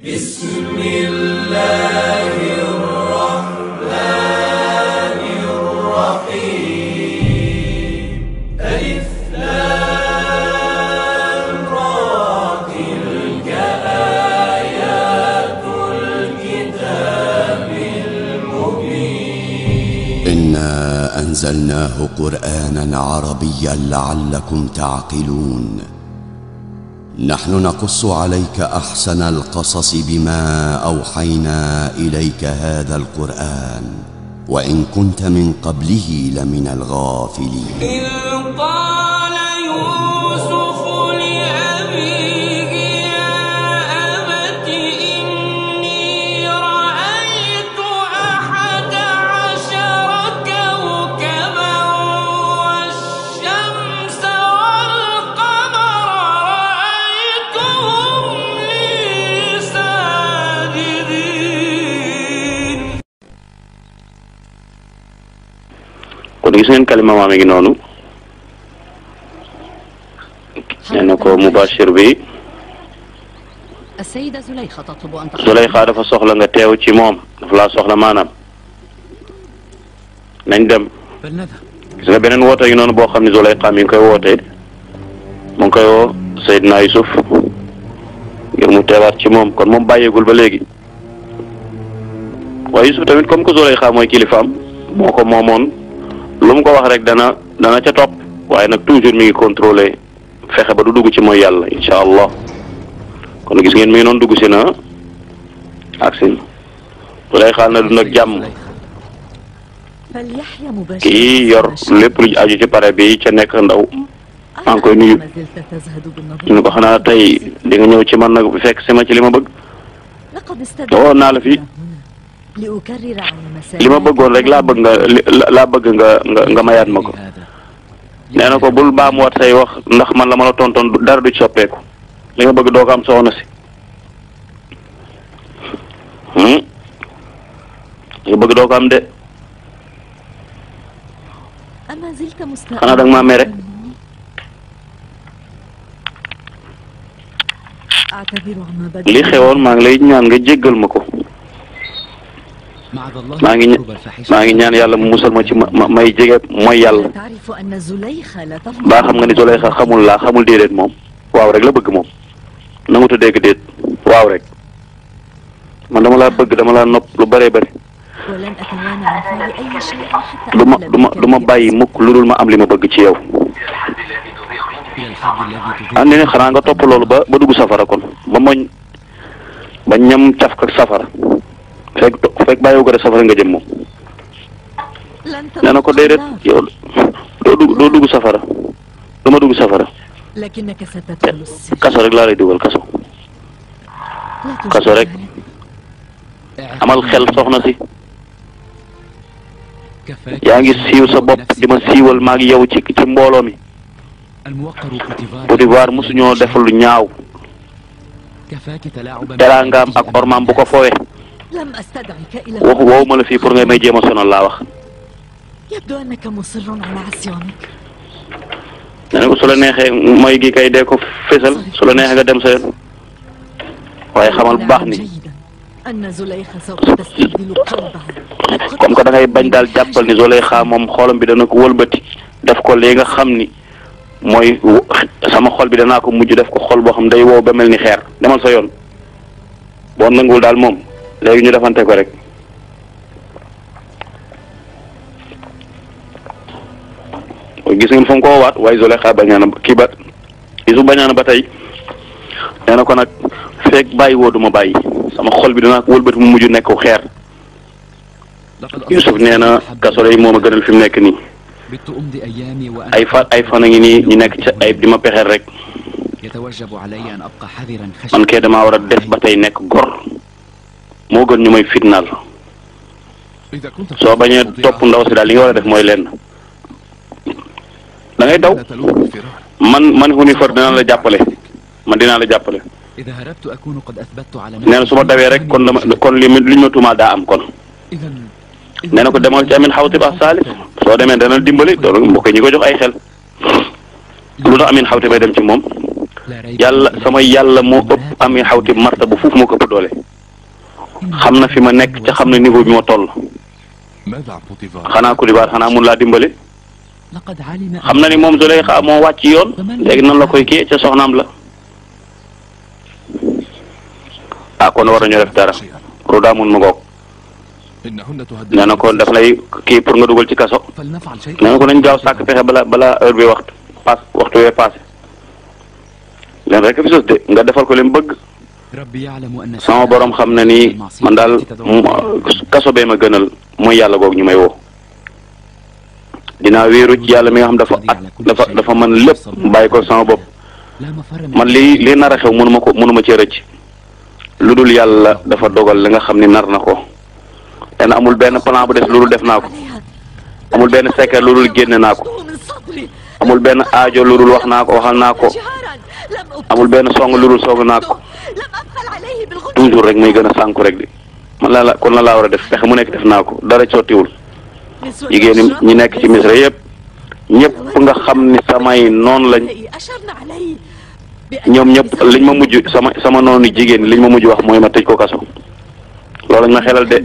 بسم الله الرحمن الرحيم ألف لام را تلك آيات الكتاب المبين إنا أنزلناه قرآنا عربيا لعلكم تعقلون نحن نقص عليك أحسن القصص بما أوحينا إليك هذا القرآن وإن كنت من قبله لمن الغافلين إذ قال يوسف لأبيه يا أبت إني رأيت 11 كوكبا والشمس والقمر رأيتهم لي ساجدين. kon gis ngeen kalima maa ngi noonu nee na ko mubashir bi Zuleyxa dafa soxla nga teew ci moom dafa laa soxla maanaam nañ dem gis nga beneen woote yi noonu boo xam ne Zuleyxa mi ngi koy wootee mu ngi koy woo Seydina Yusuf ngir mu teewaat ci moom kon moom bàyyeegul ba léegi waaye Yusuf tamit comme que Zuleyxa mooy kilifaam moo ko moomoon lu mu ko wax rek dana ca topp waaye nag toujours mi ngi contrôler fexe ba du dugg ci mooy yàlla incha allah kon gis ngeen mi ngi noonu dugg si na ak sin Zuleyxa na dund ak jàmm kii yor lépp lu aju ci pare bi ca nekk ndaw maa ngi koy nuyu ñu ko xanaa tey di nga ñëw ci man nag fekk si ma ci li ma bëgg woon naa la fi li ma bëggoon rek laa bëgg nga mayaat ma ko nee na ko bul baamuwaat say wax ndax man la ma la tontoon dara du ci soppeeku li nga bëgg doo ko am soxna si li nga bëgg doo ko am de xanaa da nga maa mere li xewoon maa ngi lay ñaan nga jéggal ma ko maa ngi ñaan yàlla mu musal ma ci may jege mooy yàlla baa xam nga ni Zuleyxa xamul déedéet moom waaw rek la bëgg moom nanguta dégg déet waaw rek man dama laa bëgg dama laa nopp lu bëree bëri du ma bàyyi mukk lu dul ma am li ma bëgg ci yow andi ne xanaa nga topp loolu ba dugg safara kon ba moñ ba ñam caf ak safara fekk bàyyiwu ko rek safara nga jëm moom nee na ko déedéet yow doo dugg safara dama dugg safara kaso rek laa lay dugal kaso rek amal xel soxna si yaa ngi siiw sa bopp di ma siiwal maa ngi yow ci mbooloo mi Côte d'Ivoire mosuñoo def lu ñaaw teraangaam ak ormaam bu ko fowe waxu woowu ma la fii pour nga may jéem a sonal laa wax nee na ko su la neexee mooy gi kay dee ko fésal su la neexee nga dem sa yoon waaye xamal bu baax ni comme que da ngay bañ daal jàppal ni Zuleyxa moom xolam bi dana ko wëlbati def ko li nga xam ni mooy sama xol bi danaa ko mujj def ko xol boo xam day wow ba mel ni xeer demal sa yoon boo nanguwul daal moom léegi ñu defante ko rek gis ngeen fa mu ko waat waaye Zuleyxa bañaana kii ba Yusuf bañaana ba tey nee na ko nag feeg bàyyi woo duma bàyyi sama xol bi danaa ko wëlbati mu mujj nekk xeer Yusuf nee na kaso yi moom a gënal fi mu nekk nii ay fan a ngi nii ñu nekk ca ay di ma pexeel rek man kay damaa war a des ba tey nekk gor moo gën ñu may fitnaal soo bañee topp ndaw si daal li nga war a def mooy lenn da ngay daw man Hunifar dinaa la jàppale nee na su ma dawee rek kon li ñu ma tuumaal daa am kon nee na ko demal ci Amin Xawtib ak Salif soo demee dana dimbali doon mbokk ñi ko jox ay xel lu tax Amin Xawtib bay dem ci moom yàlla sama yàlla moo ëpp Amin Xawtib martaba fuuf moo ko ëpp doole xam na fi ma nekk ca xam na niveau bi ma toll xanaa Potifar xanaa mun laa dimbale xam na ni moom Zuleyxa moo wàcc yoon léegi nan la koy kii ca soxnaam la kon war nañoo def dara Ruda mun ma ngoog nee na ko daf lay kii pour nga dugal ci kaso nee na ko nañ gaaw sàkk pexe balaa heure bi waxtu wee passé leen rek fi sos de nga defal ko leen bëgg sama borom xam na ni man daal kaso bee ma gënal mooy yàlla googu ñu may woo dinaa wéeru ci yàlla mi nga xam dafa mën lépp bàyyi ko sama bopp man lii nar a xew mënuma cee rëcc lu dul yàlla dafa dogal li nga xam ni nar na ko te amul benn plan bu des lu dul def naa ko amul benn secret lu dul génne naa ko amul benn aajo lu dul waxal naa ko amul benn song lu dul song naa ko toujours rek may gën a sànku rek di man kon la laa war a def pexe mu nekk def naa ko dara sottiwul jigéen ñi nekk ci Misra yëpp ñëpp nga xam ni samay noonu lañ ñoom ñëpp liñ ma mujj sama noonu jigéen liñ ma mujj wax mooy ma tëj ko kaso loolu lañ ma xelal de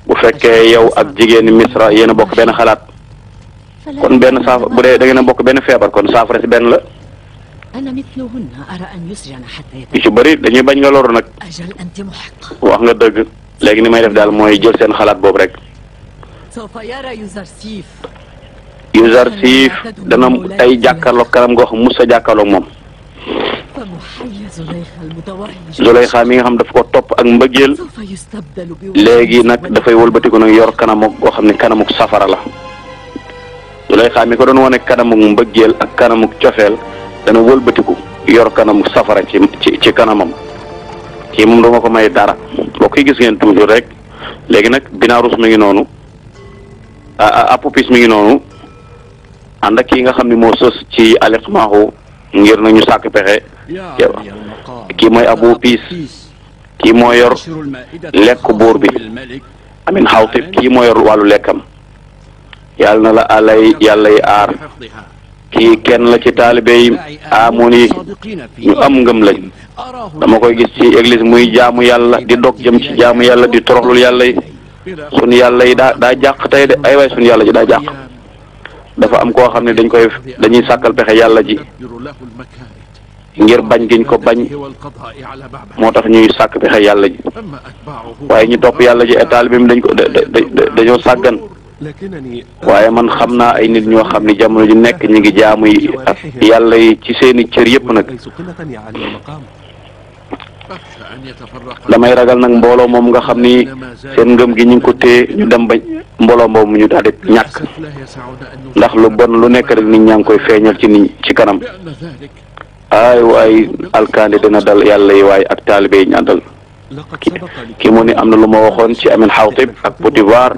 bu fekkee yow ak jigéeni Misra yéen a bokk benn xalaat kon benn saafara bu dee da ngeen a bokk benn feebar kon saafara si benn la yu ci bëri dañuy bañ nga loru nag wax nga dëgg léegi ni may def daal mooy jël seen xalaat boobu rek Yuzarsif dana ay jàkkaarloog kanam goo xam musa jàkkaarloog moom Zuleyxa mi nga xam daf ko topp ak mbëggeel léegi nag dafay wëlbatiku nag yor kanamuk goo xam ne kanamuk safara la Zuleyxa mi ko doon wane kanamuk mbëggeel ak kanamuk cofeel dana wëlbatiku yor kanamuk safara ci kanamam kii moom dama ko may dara boo koy gis ngeen toujours rek léegi nag Binarus mi ngi noonu Apupis mi ngi noonu ànd ak kii nga xam ne moo sës ci Alex Maaxu ngir nañu sàkk pexe kii mooy Abu Piis kii moo yor lekk buur bi Amin Xawtib kii moo yor wàllu lekkam yàlla na la alay yàlla yi aar kii kenn la ci taalibe yi amoon yi ñu am ngëm lañ dama koy gis ci église muy jaamu yàlla di dog jëm ci jaamu yàlla di toroxlul yàlla yi sunu yàlla yi daa jàq tey de ay waay sunu yàlla ji daa jàq dafa am koo xam ne dañuy sàkkal pexe yàlla ji ngir bañ giñ ko bañ moo tax ñuy sàkk pexe yàlla ji waaye ñu topp yàlla ji état bi dañoo sàggan waaye man xam naa ay nit ñoo xam ne jamono ji nekk ñu ngi jaamu yi ak yàlla yi ci seeni cër yëpp nag damay ragal nag mbooloo moom nga xam ni seen ngëm gi ñu ngi ko téye ñu dem ba mbooloo moomu ñu daal di ñàkk ndax lu bon lu nekk rek nit ñaa ngi koy feeñal ci kanam ay waay alkaandi dina dal yàlla yi waaye ak taalibe yi ñaa dal ki mu ni am na lu ma waxoon ci Amin Xawtib ak Potifar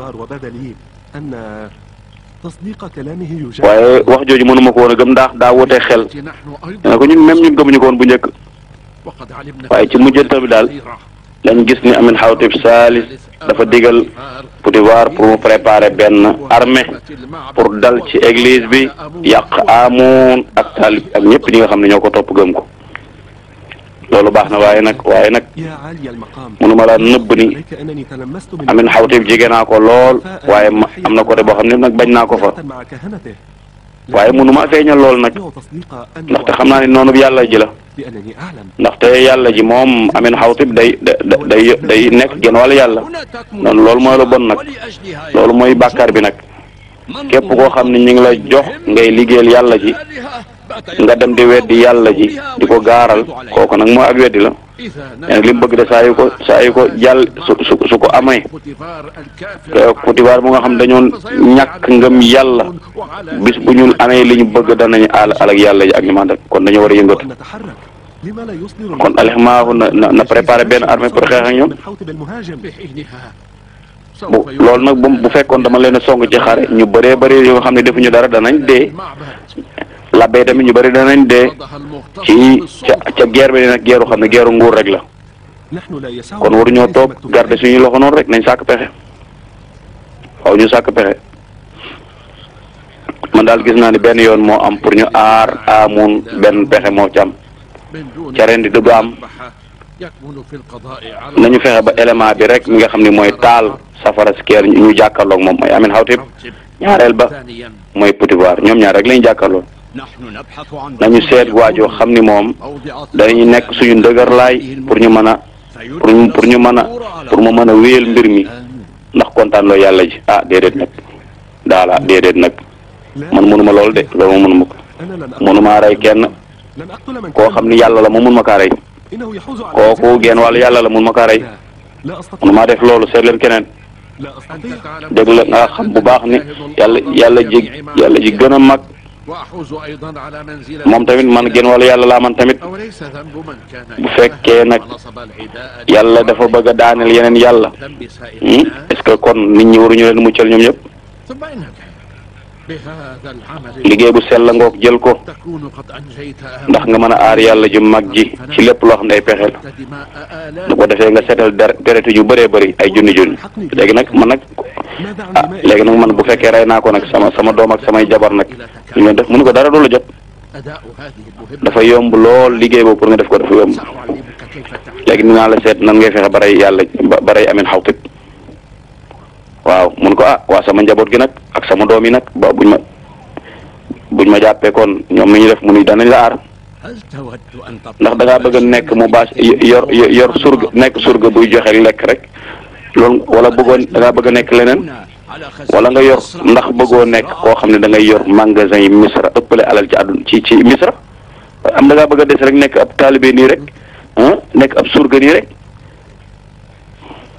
waaye wax jooju mënuma ko woon a gëm ndax daa wutee xel ne ko ñun même ñun gëmuñu ko woon bu njëkk waaye ci mujjantal bi daal lañ gis ni Amin Xawtib Saalis dafa digal Potifar pour mu préparer benn armée pour dal ci église bi yàq Amoon ak taalib ak ñëpp ñi nga xam ne ñoo ko topp gëm ko loolu baax na waaye nag mënuma la nëbb ni Amin Xawtib jege naa ko lool waaye am na côté boo xam ne nag bañ naa ko fa waaye mënuma feeñal lool nag ndaxte xam naa ne noonu yàlla ji la ndaxte yàlla ji moom Amin Xawtib day nekk genn wàll yàlla noonu loolu mooy lu bon nag loolu mooy bàkkaar bi nag képp koo xam ne ñu ngi la jox ngay liggéeyal yàlla ji nga dem di weddi yàlla ji di ko gaaral kooku nag mooy ak weddi la nag li mu bëgg de saa yu ko jàll su ko amee Potifar mu nga xam dañoo ñàkk ngëm yàlla bis bu ñu amee li ñu bëgg danañu àll ak yàlla ji ak ñu màndal kon dañoo war a yëngatu kon Alex Maaxu na préparé benn armée pour xeex ak ñoom loolu nag bu fekkoon dama leen a song ci xare ñu bëree bëri yoo xam ne defuñu dara danañ dee labbe tamit ñu bëri danañ dee ci ca guerre bi nag guerre xam ne guerre nguur rek la kon waruñoo toog garder suñu loxo noonu rek nañ sàkk pexe waaw ñu sàkk pexe man daal gis naa ni benn yoon moo am pour ñu aar Amun benn pexe moo ci am ca ren di du am nañu fexe ba élément bi rek mi nga xam ne mooy taal safara si keer ñu jàkkaarloog moom mooy Amin Xawtib ñaareel ba mooy Potifar ñoom ñaar rek lañu jàkkaarloo nañu seet waajoo xam ni moom dañuy nekk suñu ndëgërlaay pour ñu mën a pour mu mën a wéyal mbir mi ndax kontaan loo yàlla ji déedéet nag daala déedéet nag man mënuma loolu de loolu ma mënuma ko mënuma rey kenn koo xam ni yàlla la ma mun ma kaa rey kooku genn wàllu yàlla la mun ma kaa rey mënuma def loolu seet leen keneen dégg la nga xam bu baax ni yàlla ji gën a mag moom tamit man genn wàllu yàlla laa man tamit bu fekkee nag yàlla dafa bëgg a daaneel yeneen yàlla est-ce que kon nit ñi waruñu leen muccal ñoom ñëpp liggéey bu sell la ngoog jël ko ndax nga mën a aar yàlla ju mag ji ci lépp loo xam ne ay pexe la bu ko defee nga seetal deret yu bëree bëri ay junni léegi nag man bu fekkee rey naa ko nag sama doom ak samay jabar nag ñu leen def mënu ko dara du la jot dafa yomb lool liggéey boobu pour nga def ko dafa yomb léegi dinaa la seet nan ngay fexe ba rey yàlla ba rey Amin Xawtib waaw mun ko waa sama njaboot gi nag ak sama doom yi nag ba buñ ma jàppee kon ñoom mi ñu def mu ni danañ la aar ndax da ngaa bëgg a nekk mu baas yor surga nekk surga buy joxe lekk rek loolu wala bëggoon da ngaa bëgg a nekk leneen wala nga yor ndax bëggoo nekk koo xam ne da ngay yor magasin yi Misra ëppale alal ci àdduna ci Misra am da ngaa bëgg a des rek nekk ab taalibe nii rek nekk ab surga nii rek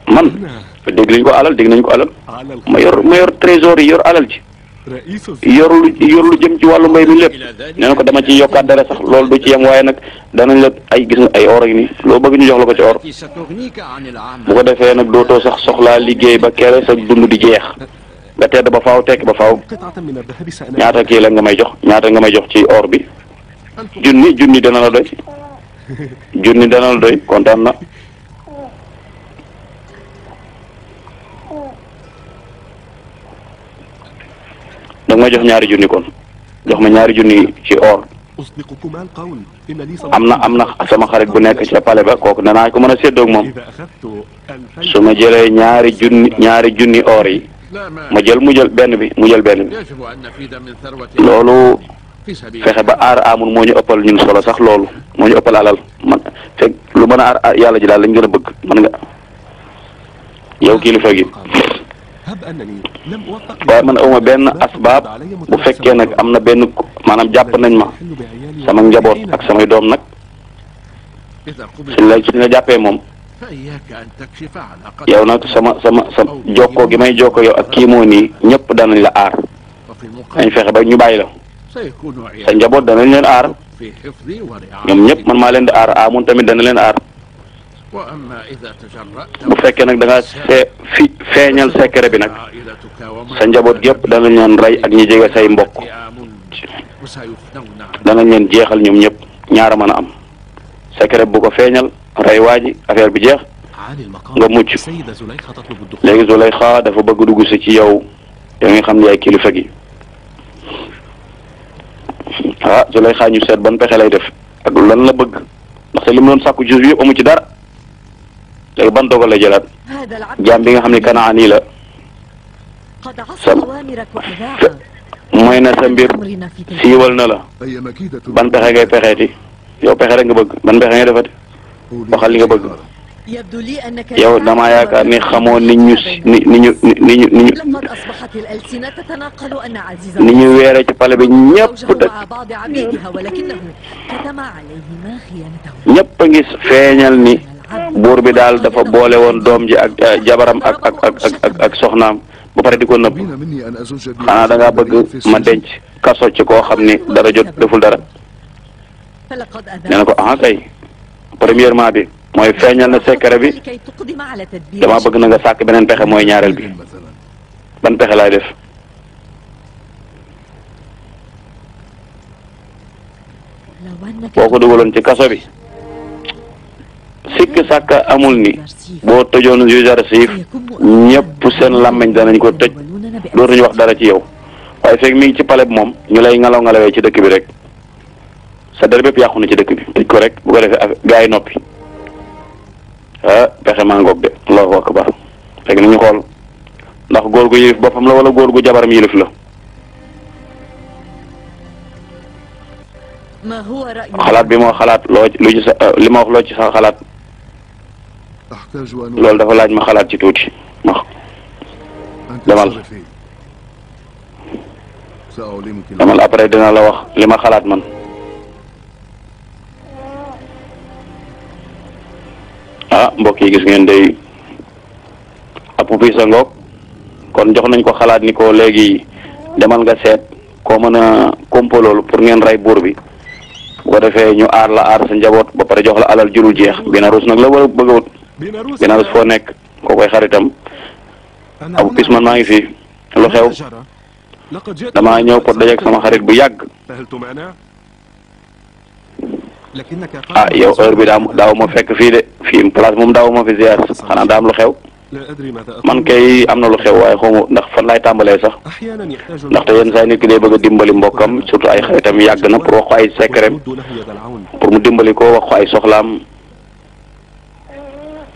man dégg nañ ko alal ma yor trésor yi yor alal ji yor lu jëm ci wàllu mbay mi lépp nee na ko dama ci yokkaat dara sax loolu du ci yem waaye nag danañ la ay gis nga ay or ak nii loo bëgg ñu jox la ko ci or bu ko defee nag dootoo sax soxlaa liggéey ba kere sa dund di jeex nga tedd ba faaw tekk ba faaw ñaata kii la nga may jox ci or bi junni dana la doy kontaan na da nga may jox ñaari junni kon jox ma ñaari junni ci or am na sama xarit bu nekk ca pale ba kooku danaa ko mën a séddoog moom su ma jëlee ñaari junni or yi mu jël benn bi loolu fexe ba aar Amun moo ñu ëppal ñun solo sax loolu moo ñu ëppal alal man fekk lu mën a aar yàlla ji daal lañ gën a bëgg mën nga yow kilifa gi waaye man awma benn asbaab bu fekkee nag am na benn maanaam jàpp nañ ma sama njaboot ak samay doom nag suñ la jàppee moom yow nag sama jokkoo gi may jokkoo yow ak kii moo nii ñëpp danañ la aar dañ fexe ba ñu bàyyi la sa njaboot danañ leen aar ñoom ñëpp man maa leen di aar Amun tamit dana leen aar bu fekkee nag da nga feeñal secret bi nag sa njaboot gépp danañ leen rey ak ñi jege say mbokk danañ leen jeexal ñoom ñëpp ñaara mën a am secret bu ko feeñal rey waa ji affaire bi jeex nga mucc léegi Zulayxa dafa bëgg dugg si ci yow nga xam ne yaay kilifa gi Zulayxa ñu seet ban pexe lay def ak lan la bëgg ndax te li mu doon sàkku jus bi yëpp amu ci dara léegi ban dogal la jëlaat jaam bi nga xam ne Kanaani la mooy na sa mbir siiwal na la ban pexe ngay pexeeti yow pexe rek nga bëgg ban pexe ngay defati waxal li nga bëgg yow damaa yaakaar ni xamoo ni ñu weere ci pale bi ñëpp a ngi feeñal ni buur bi daal dafa boole woon doom ji ak jabaram ak soxnaam ba pare di ko nëbb xanaa da ngaa bëgg ma denc kaso ci koo xam ni dara jot deful dara nee na ko kay premièrement bi mooy feeñal na secret bi dama bëgg na nga sàkk beneen pexe mooy ñaareel bi ban pexe laay def boo ko dugaloon ci kaso bi sikk sàkka amul ni boo tëjoon juge d'archive ñëpp seen làmmiñ danañ ko tëj dootuñu wax dara ci yow waaye fekk mi ngi ci palais bi moom ñu lay ngalaw ngalawee ci dëkk bi rek sa der bépp yàqu na ci dëkk bi tëj ko rek bu ko defee gaa yi noppi pexe maa ngoog de allahu akbar fekk ni ñu xool ndax góor gu yilif boppam la wala góor gu jabaram yilif la xalaat bi moo xalaat lu ci sa li ma wax loo ci sa xalaat loolu dafa laaj ma xalaat ci tuuti ma demal après dina la wax li ma xalaat man mbokk yi gis ngeen day appupi sa ngoog kon jox nañ ko xalaat ni ko léegi demal nga seet koo mën a kompoloolu pour ngeen rey buur bi bu ko defee ñu aar la aar sa njaboot ba pare jox la alal jurul jeex Binarus nag la war a bëgg a wut Binarus foo nekk koo koy xaritam appupis man maa ngi fii lu xew damaa ñëw pour dajeek sama xarit bu yàgg yow heure bi daaw ma fekk fii de fii place moom daaw ma fi ziar xanaa daa am lu xew man kay am na lu xew waaye xawma ndax fan laay tàmbalee sax ndaxte yenn saa nit ki day bëgg a dimbali mbokkam surtout ay xaritam yàgg na pour wax ko ay secret pour mu dimbali ko wax ko ay soxlaam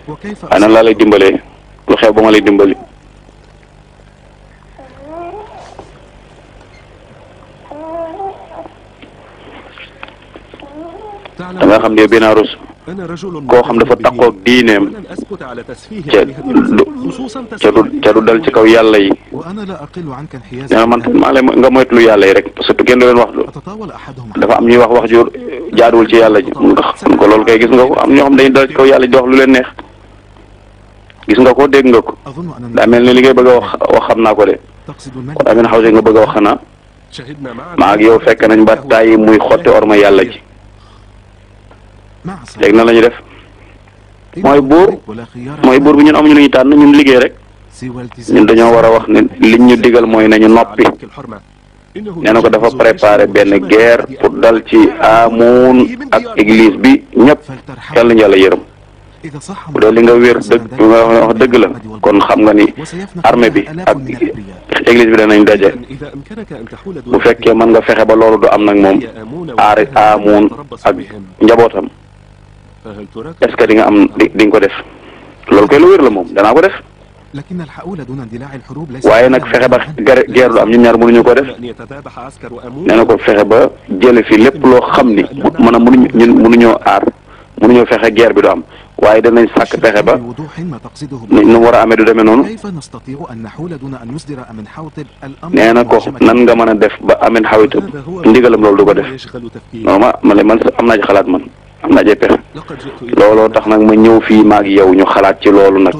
waaye nan laa lay dimbalee lu xew ba ma lay dimbali da nga xam ne Binarus koo xam dafa takkoog diineem ca du dal ci kaw yàlla yi nee na man maa lay nga moytu lu yàlla yi rek surtout kenn du leen wax dafa am ñuy wax ju jaaduwul ci yàlla ji ndax ko loolu kay gis nga ko am ñoo xam dañuy dal ci kaw yàlla ji di wax lu leen neex gis nga ko dégg nga ko daa mel ni li ngay bëgg a wax xam naa ko de kon amin xawse nga bëgg a wax xanaa maa ak yow fekk nañ ba tàyyi muy xotti orma yàlla ji léegi na la ñu def mooy buur bi ñun amuñu lu ñu tànn ñun liggéey rek ñun dañoo war a wax ne liñ ñu digal mooy nañu noppi nee na ko dafa préparé benn guerre pour dal ci Amun ak église bi ñëpp yàlla ñu yàlla yërëm bu dee li nga wér dëgg nga wax dëgg la kon xam nga ni armée bi ak église bi danañ daje bu fekkee mën nga fexe ba loolu du am nag moom aari Amun ak njabootam est-ce que di nga am di nga ko def loolu koy lu wér la moom danaa ko def waaye nag fexe ba guerre du am ñun ñaar mënuñu ko def nee na ko fexe ba jële fi lépp loo xam ni maanaam mënuñoo aar mënuñoo fexe guerre bi du am waaye danañ sàkk pexe ba nu mu war a amee du demee noonu nee na ko nan nga mën a def ba Amin Xawitib ndigalam loolu du ko def non man am naa ci xalaat man am naa ci pexe looloo tax nag ma ñëw fii maag yow ñu xalaat ci loolu nag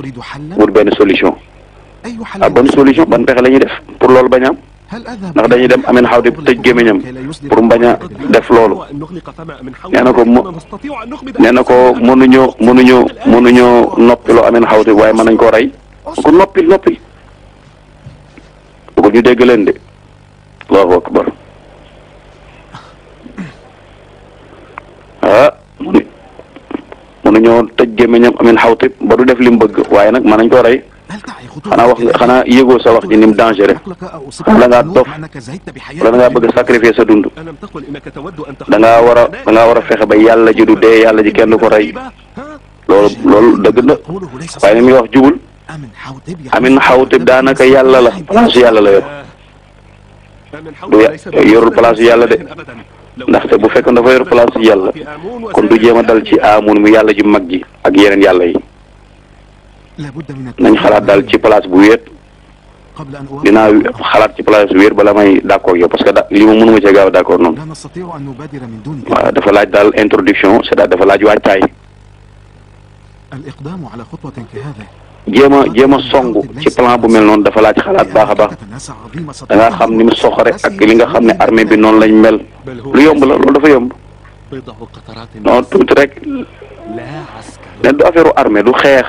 pour benn solution ban solution ban pexe la ñuy def pour loolu bañ a am ndax dañuy dem Amin Xawitib tëj gémmiñam pour bañ a def loolu nee na ko mënuñoo noppiloo Amin Xawitib waaye mën nañ koo rey ko noppi bëggul ñu dégg leen de allahu akbar mënuñoo tëj gémmiñam Amin Xawitib ba du def li mu bëgg waaye nag mën nañ koo rey xanaa yëgoo sa wax ji ni mu dangereux la ngaa dof la ngaa bëgg a sacrifier sa dund da ngaa war a fexe ba yàlla ji du dee yàlla ji kenn du ko rey loolu dëgg na waaye ni muy wax jubul Amin Xawitib daanaka yàlla la place yàlla la yor du yorul place yàlla de ndaxte bu fekkoon dafa yor place yàlla kon du jéem a dal ci Amun mu yàlla ji mag ji ak yeneen yàlla yi nañ xalaat daal ci place bu wéet dinaa xalaat ci place bu wéet bala may d'accord yow parce que li ma mënuma cee gaaw a d'accord noonu waaw dafa laaj daal introduction c'est-à-dire dafa laaj waajtaay jéem a songu ci plan bu mel noonu dafa laaj xalaat baax a baax da nga xam ni mu soxore ak li nga xam ne armée bi noonu lañ mel lu yomb la loolu dafa yomb non tuuti rek ne du affaire armée du xeex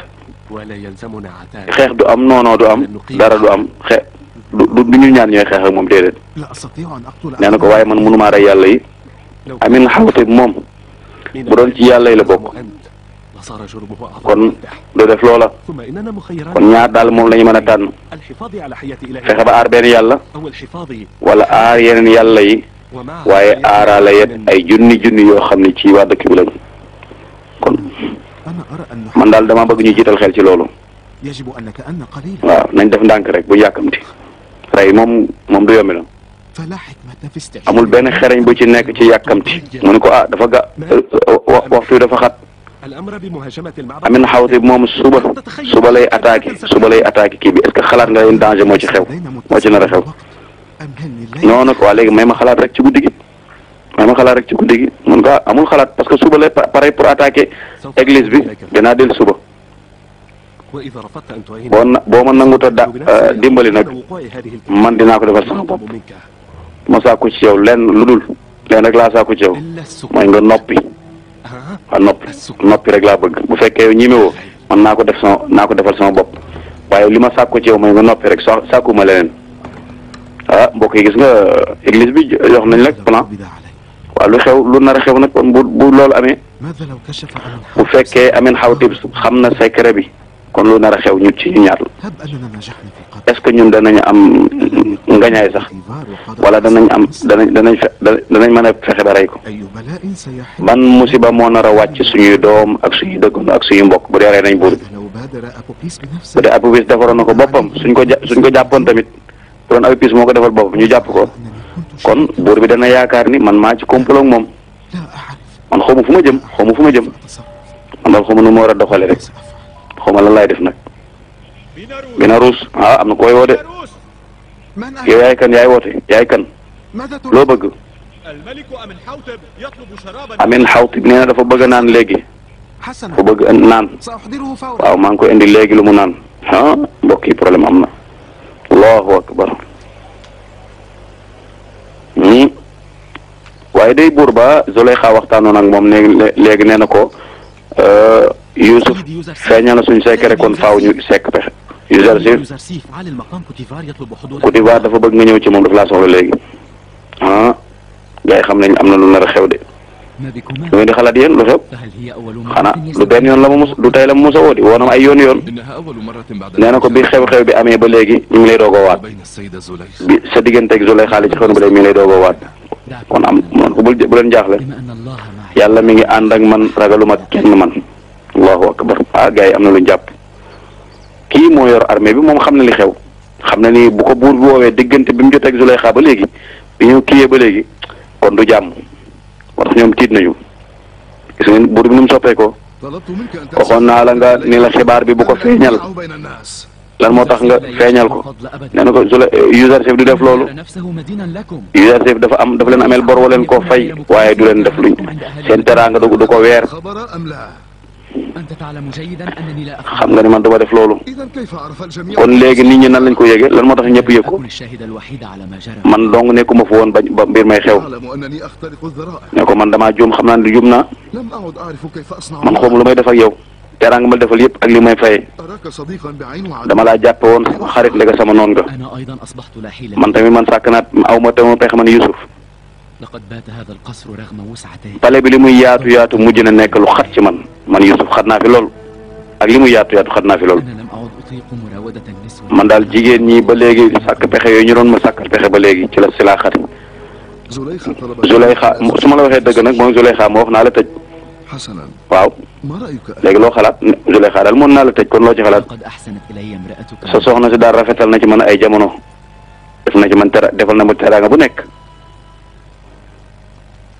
du am noonoo du am dara du am du ñu ñaar ñooy xeex ak moom déedéet nee na ko waaye man mënumaa rey yàlla yi Amin Xawitib moom bu doon ci yàlla yi la bokk لصار جرمه أعظم kon من الداء. du def loola ثم إننا مخيران kon ñaar daal moom la ñu mën a tànn الحفاظ على حياة fexe إلهنا ba aar benn yàlla أو الحفاظ wala aar yeneen yàlla yi ومع waaye aaraale yet ay junni yoo xam ne ci waa dëkk bi lañ kon أنا أرى أن man daal dama bëgg ñu jiital xel ci loolu يجب أن نتأنى قليلا waaw nañ def ndànk rek bu yàkkamti rey moom du yombi la فلا حكمة في استعجال amul benn xereñ bu ci nekk ci yàkkamti mu ne ko dafa waxtu wi dafa xat الأمر بمهاجمة المعبد amin xawti moom suba lay attaqué kii bi est-ce que xalaat nga leen danger moo ci xew moo ci nar a xew أمهلني الليل non nag waa léegi may ma xalaat rek ci guddi gi mun nga amul xalaat parce que suba lay pare pour attaquer église bi dinaa del suba وإذا رفضت أن تعين boo ma nanguta dimbali nag وقوع هذه man dinaa ko defal sama bopp الأطلب منك ma sàkku ci yow lenn lu dul leen rek laa sàkku ci yow إلا السكوت mooy nga noppi ها noppi rek laa bëgg bu fekkee yow ñimewoo man naa ko defal sama bopp waaye li ma sàkku ci yow mooy nga noppi rek sàkkuma leneen mbokk yi gis nga église bi jox nañ la plan waaw lu xew lu nar a xew nag kon bu loolu amee ماذا لو كشف عن bu fekkee amin xawtib xam na secret bi kon lu nar a xew ñu ci ñu ñaar la هب أننا نجحنا في قتل est-ce que ñun danañ am ngañaay sax الحوار وقضاء wala danañ mën a fexe ba rey ko أي بلاء سيحل ban musiba moo nar a wàcc suñuy doom ak suñuy dëggandoo ak suñuy mbokk bu dee rey nañ buur bi لو بادر أبوبيس bu بنفسه dee Apopis defaroon na ko boppam suñ ko jàppoon tamit bu doon Apopis moo ko defal boppam ñu jàpp ko أنني كنت kon buur bi dana yaakaar ni man maa ci complot ak moom لا أعرف man xawma fu ma jëm أتصرف man daal xawma nu ma war a doxale rek سأفعل xawma lan laay def nag gën a ruus am na koy woo de من yow أنا؟ yaay kan yaay woote yaay kan ماذا loo تريد؟ bëgg الملك أمن حوتب يطلب شرابا amin xawtib nee na dafa bëgg naan léegi حسنا dafa bëgg naan سأحضره فورا waaw maa ngi koy indi léegi lu mu naan mbokk yi problème am na allahu akbar waaye day buur ba Zuleyxa waxtaanoon ak moom léegi nee na ko Yuusuf feeñal na suñ secret kon faaw ñu sekk pexe Yuzarsif على المقام كوتيفار يطلب حضور Kutivaar dafa bëgg nga ñëw ci moom dafa laa soxla léegi gars yi xam nañ am na lu nar a xew de ما بكما lu ngeen di xalaat yéen lu xew فهل هي أول xanaa مرة lu benn yoon la ma mus du tey la ma mus a woo di woonam ay yoon إنها أول مرة بعد nee na ko bi xew-xew bi amee ba léegi ñu ngi lay doog a waat بين السيدة زليخ bi sa digganteeg Zuleyxa li ci xew ba léegi mi ngi lay doog a waat kon am man ko bu leen jaaxle بما أن الله معي yàlla mi ngi ànd ak man ragaluma kenn man allahu akbar gars yi am na lu jàpp kii moo yor armée bi moom xam na li xew xam na ni bu ko buur bi woowee diggante bi mu jotee ak Zuleyxa ba léegi bi ñu kiyee ba léegi kon du jàmm moo tax ñoom tiit nañu gis ngeen buur bi nu mu soppeekoo طلبت منك أن waxoon naa la nga ni la xibaar bi bu ko feeñal بين الناس lan moo tax nga feeñal ko nee na ko Yuzarsif du def loolu نفسه مدينا لكم Yuzarsif dafa leen ameel bor waleen koo fay waaye du leen def luñ seen teraanga du ko weer خبر أم لا؟ أنت تعلم جيدا أنني لا أفعل xam nga ni man du ma def loolu إذا كيف عرف الجميع؟ kon léegi nit ñi nan lañ ko yëgee lan moo tax ñëpp yëg ko أكون الشاهد الوحيد على ما جرى man dong nekkuma fa woon ba mbir may xew أعلم أنني أخترق الذرائع ne ko man damaa juum xam naa ne juum naa لم أعد أعرف كيف أصنع man xawma lu may def ak yow teraanga ma defal yëpp ak li may faye أراك صديقا بعين وعدو dama laa jàppe woon sama xarit ndega sama noon nga أنا أيضا أصبحت لا حيلة man tamit man sàkk naat aw ma te ma pexe man Yusuf لقد بات هذا القصر رغم وسعته pale bi li muy yaatu mujj na nekk lu xat ci man Yusuf xat naa fi lool ak li muy yaatu xat naa fi lool أنا لم أعد أطيق مراودة النسوة man daal jigéen ñi ba léegi sàkk pexe yooyu ñu doon ma sàkkal pexe ba léegi ci la xati زليخة طلب Zuleyxa su ma la waxee dëgg nag moom Zuleyxa moo wax naa la tëj حسنا waaw ما رأيك؟ léegi loo xalaat Zuleyxa daal mën naa la tëj kon loo ci xalaat لقد أحسنت إلي امرأتك sa soxna si daal rafetal na ci man ay jamono def na ci man defal na ma teraanga bu nekk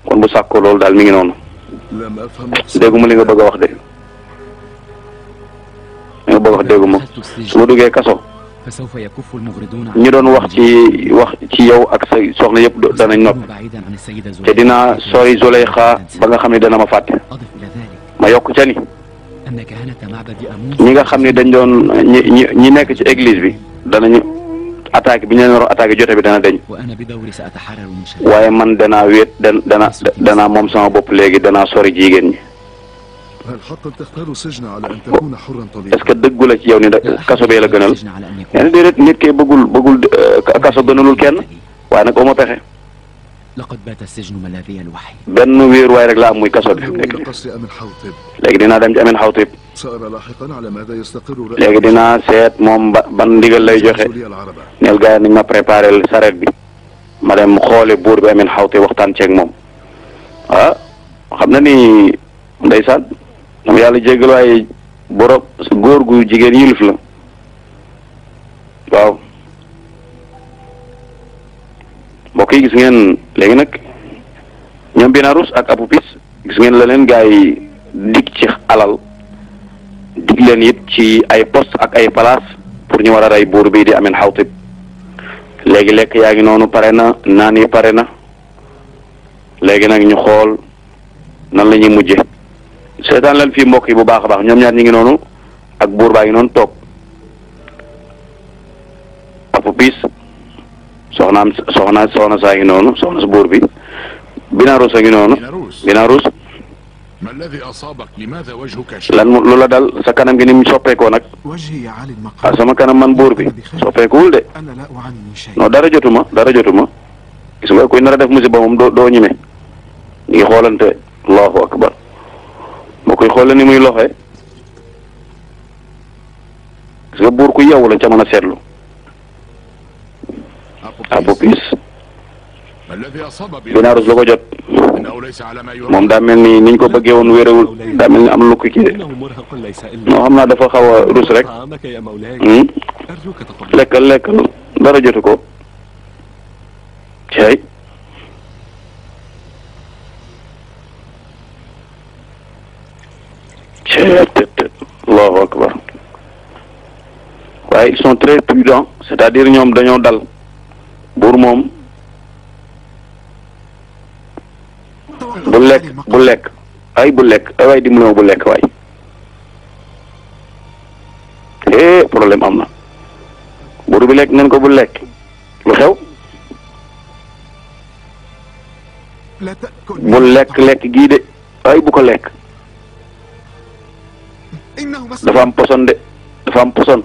kon bu sàkkoo loolu daal mi ngi noonu لم أفهم dégguma li nga bëgg a wax de li nga bëgg a wax dégguma دخلت su السجن ma duggee kaso فسوف يكف المغردون ñi doon wax ci yow ak sa soxna yëpp danañ nopp بعيدا عن السيدة te dinaa sori Zuleyxa ba nga xam ne dana ma fàtte أضف إلى ذلك ma yokk ca ni أن كهنة معبد أمون ñi nga xam ne dañ doon ñi nekk ci église bi danañu attaque bi ñu leen war attaque jote bi dana deñ وأنا بدوري سأتحرر من شر waaye man danaa wéet danaa moom sama bopp léegi danaa sori jigéen ñi هل حقا تختار السجن على أن تكون حرا est-ce طليقا؟ que dëggu la ci yow ni da kaso bee la gënal السجن على أن nee يكون na déedéet nit kee bëggul kaso gënalul kenn waaye nag oma pexe لقد بات السجن ملاذي الوحيد. benn wéeruwaay rek la am muy kaso bi إلى قصر أمن حوطب. léegi dinaa dem ci Amin Xawtib سأرى لاحقا على ماذا يستقر léegi dinaa seet moom ban ndigal lay joxe رسولي العربة. neel gars yi nañ ma préparé saret bi ma dem xoole buur bi Amin Xawtib waxtaan ceeg moom ah xam na ni ndeysaan moom yàlla jéggal waaye borom góor gu jigéen yilif la waaw mbokk yi gis ngeen léegi nag ñoom Binarus ak Apupis gis ngeen la leen gars yi dig ci alal dig leen it ci ay poste ak ay place pour ñu war a rey buur bi di Amin Xawtib léegi lekk yaa ngi noonu pare na naan yi pare na léegi nag ñu xool nan la ñuy mujje seetaan leen fii mbokk yi bu baax a baax ñoom ñaar ñi ngi noonu ak buur baa ngi noonu toog Apupis soxna saa ngi noonu soxna sa buur bi Binarus a ngi noonu Binarus ما الذي أصابك؟ لماذا وجهك lan lu la dal sa kanam gi ni mu soppeekoo nag وجهي يا علي المقام. sama kanam man buur bi soppeekuwul de أنا لا أعاني من شيء. non dara jotuma gis nga kuy nar a def musiba moom doo ñime ñu ngi xoolante allahu akbar moo koy xoole ni muy loxee gis nga buur ku yeewu la ca mën a seetlu Apupis ما الذي أصاب Binarus lu ko jot إنه ليس على ما يرام. moom daa mel ni niñ ko bëggee woon wéerewul daa mel ni am lu ko kii de non xam naa dafa xaw a rus rek lekkal dara jotu ko cey allahu akbar waaye ils sont très prudents c'est-à-dire ñoom dañoo dal buur moom bu lekk ay waay dimbali ma bu lekk waay problème am na buur bi lekk ngeen ko bu lekk lu xew لا تأكل. bu lekk gii de ay bu ko lekk إنه مسموم. dafa am poson de dafa am poson